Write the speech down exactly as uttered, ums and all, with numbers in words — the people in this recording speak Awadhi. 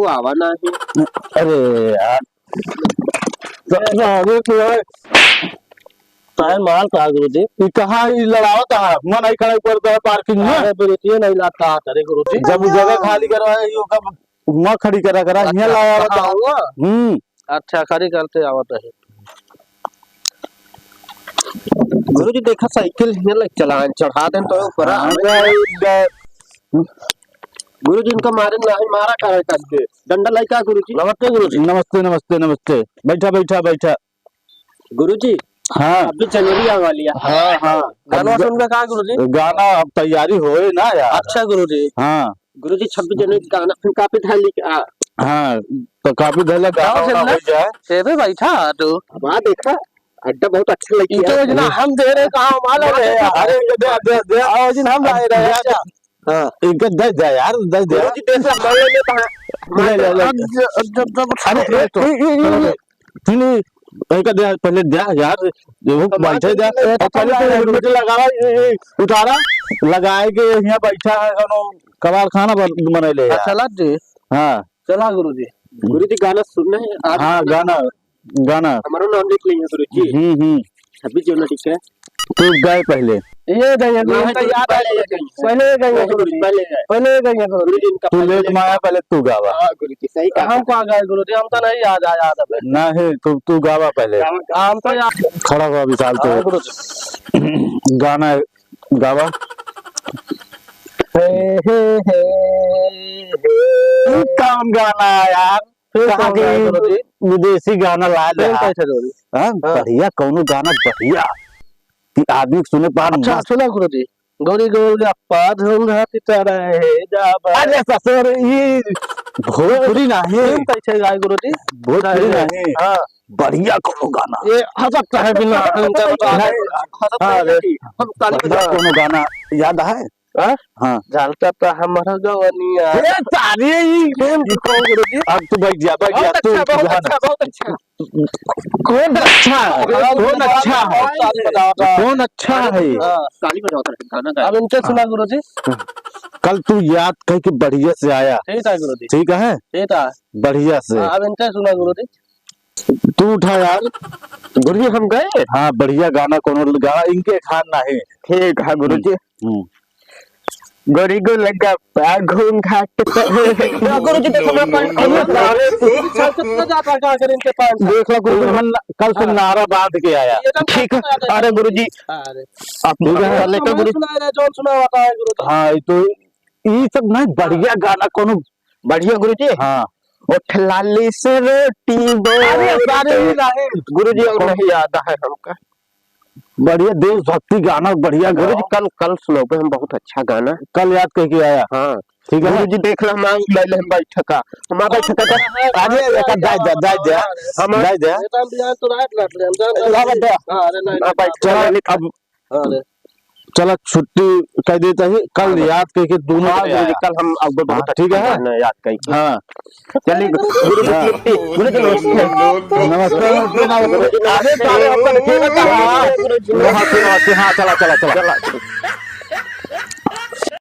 पावा नाही। अरे यार, तो, तो, अरे तो है। काहे माल का गुरुजी? ई कहाँ ई लड़ावत है? मन आई खड़ा ऊपर तो है parking में। अरे, ब्रेकिए नहीं लागता, अरे गुरुजी। जब वो जगह खाली करवाए, यो कब वहाँ खड़ी करा करा, हियाँ अच्छा, लड़ावत है। हाँ, हुआ? हम्म। अच्छा, खड़ी करते आवत है। गुरुजी, देखा साइकिल हियाँ लग चलान, चढ़ा देन तो ऊपर आ। हाँ, भाई, भाई। गुरुजी, इनका मारे नाही, मारा करे करके। डंडा लाई का गुरुजी? नमस्ते गुरुजी। नमस्ते, नमस्ते, नमस्ते। बैठा, बैठा, बैठा। गुरुजी, हाँ। अभी जनवरी आवे वाली है। हाँ, हाँ। गाना अब सुनबे का गुरुजी? गाना अब तैयारी होए ना यार। अच्छा गुरुजी। हाँ। गुरुजी, छब्बीस जनवरी के गाना फिर कापी धइली का? हाँ, तो कापी धइले गाना गाओ वाना चलना। हो जाए। ए बे बैठा तू। अब आ देखा, अड्डा बहुत अच्छा लगी इनके है। वजन हम दे रहे, कहाँ माल है? अरे, दे, दे, दे। आ, वजन हम लाए रहे, अच्छा। हाँ। इनका दे दे यार, दे दे। गुरुजी, देख ला, मान ले, ले, कहाँ? ले, ले, ले। अब ज-, अब जब, जब अरे, ए, ए, ए, ए, ए, सुनी, एक दे, पहले दे यार, ये वो तो बैठे दे। ये तो और पहले तो helmet लगावा, ये, ये उतारा, लगाए के यहाँ बैठा है, कौनो कबाड़ खाना बन-, बनैले हाँ, यार। चला जी। हाँ। चला गुरुजी। गुरुजी, गाना सुनना है आज। हाँ, गाना, गाना। हमारा नाम लिख लेंगे गुरुजी। हम्म, हम्म। छब्बीस जनवरी के। तू गाए पहले। ये गए, ये ना, तो गुरुजी, याद आ पहले गया। ये गए। पहले ये गए, नहीं, गुरुजी। पहले गए। पहले ये गए, गुरुजी। गुरुजी, इनका तू पहले late में आया, पहले तू गावा। हाँ, गुरुजी, सही कहा। हमको आ गए, गुरुजी, हमको नहीं याद आया था। नहीं, तू, तू गावा पहले। गावा, गावा। हम तो याद खड़ा हुआ विशाल, तू हाँ, गुरुजी। गाना गावा। हे, हे, हे, हे। ये कौन गाना है यार? फिर कहाँ कौन गाना है, के गुरुजी? विदेशी गाना ला फिर ले। कैसे जोड़ी? हाँ, हाँ। बढ़िया, कौनो गाना बढ़िया कि आदमी के सुने पार अच्छा, मस्त। सुना गुरुजी, गोरी गोलगप्पा धूंघा तितरा है जाबा। अरे ससुर, ई भोजपुरी नाही। फिर कैसे गाए गुरुजी? भोजपुरी नाही। हाँ। बढ़िया कौनो गाना। ये हंसत है बिना, इनका बता दे। नहीं। हंसत हाँ, है अरे। कि हम काली बढ़िया बजा कौनो गाना याद है? हाँ? हाँ। झलकत हमर जवनिया। ए, सारे ही। फिर कौन गुरुजी? अब तू बैठ जा, बैठ जा, बहुत तू अच्छा, बहुत जा ना। अच्छा, बहुत अच्छा। कौन अच्छा है? हाँ, कौन अच्छा है? ताली बजावता। कौन अच्छा है? हाँ, ताली बजावता है, गाना गाए। अब इनके सुना गुरुजी। कल तू याद कह के बढ़िया से आया। ठीक है गुरुजी। ठीक है? ठीक है। बढ़िया से। हाँ, अब इनके सुना गुरुजी। तू उठा यार। गुरुजी, हम गए? हाँ, बढ़िया गाना कौनो गावा, इनके खान नाही। ठीक है गुरुजी। हम्म। गोरी गोलगप्पा घूंघट पे। या गुरुजी, देखो, मैं पैंट खोल लेता हूँ। अरे, तू चल, कितना जाता है, क्या करें इनके पैंट? देख लो गुरुजी, हम न-, कल से हाँ। नारा बांध के आया। ये तो ठीक है। पता है। अरे गुरुजी, हाँ, अरे। आप ठीक है। पहले का गुरुजी सुना रहे, जो सुना होता है गुरुजी। हाँ, ये तो, ये सब नहीं, बढ़िया गाना कौनो बढ़िया गुरुजी। हाँ। उठ लाली से रोटी बोल। अरे, सारे ही लाए। गुरुजी, और नहीं याद है हमका। बढ़िया देशभक्ति गाना, बढ़िया गुरुजी, गाओ। कल, कल सुनौबे हम बहुत अच्छा गाना। कल याद करके आया। हाँ। ठीक है। गुरुजी, देख ला, हम आ गए, हम बैठ का। हम आ बैठ का। अरे, एक दाई दे, दाई दे। हम दाई दे। ये तो हम बिहान तो रात लट ले, हम जान ला बैठ। हाँ, अरे, नहीं, हाँ, नहीं, बैठ। चला, नहीं, अब हाँ, अरे। चला, छुट्टी कह देता ही, कल हाँ, बस। याद करके दोनों हाँ, जने गुरुजी, आया। कल हम अब बहुत हाँ, अच्छा ठीक है। गाना याद करके। हाँ। चलिए, गुरुजी, हाँ। छुट्टी। गुरुजी, नमस्ते। नमस्ते, नमस्ते, नमस्ते। अरे, सारे अपन खेलत रहा। गुरुजी, नमस्ते, नमस्ते। हाँ, चला, चला, चला। चला।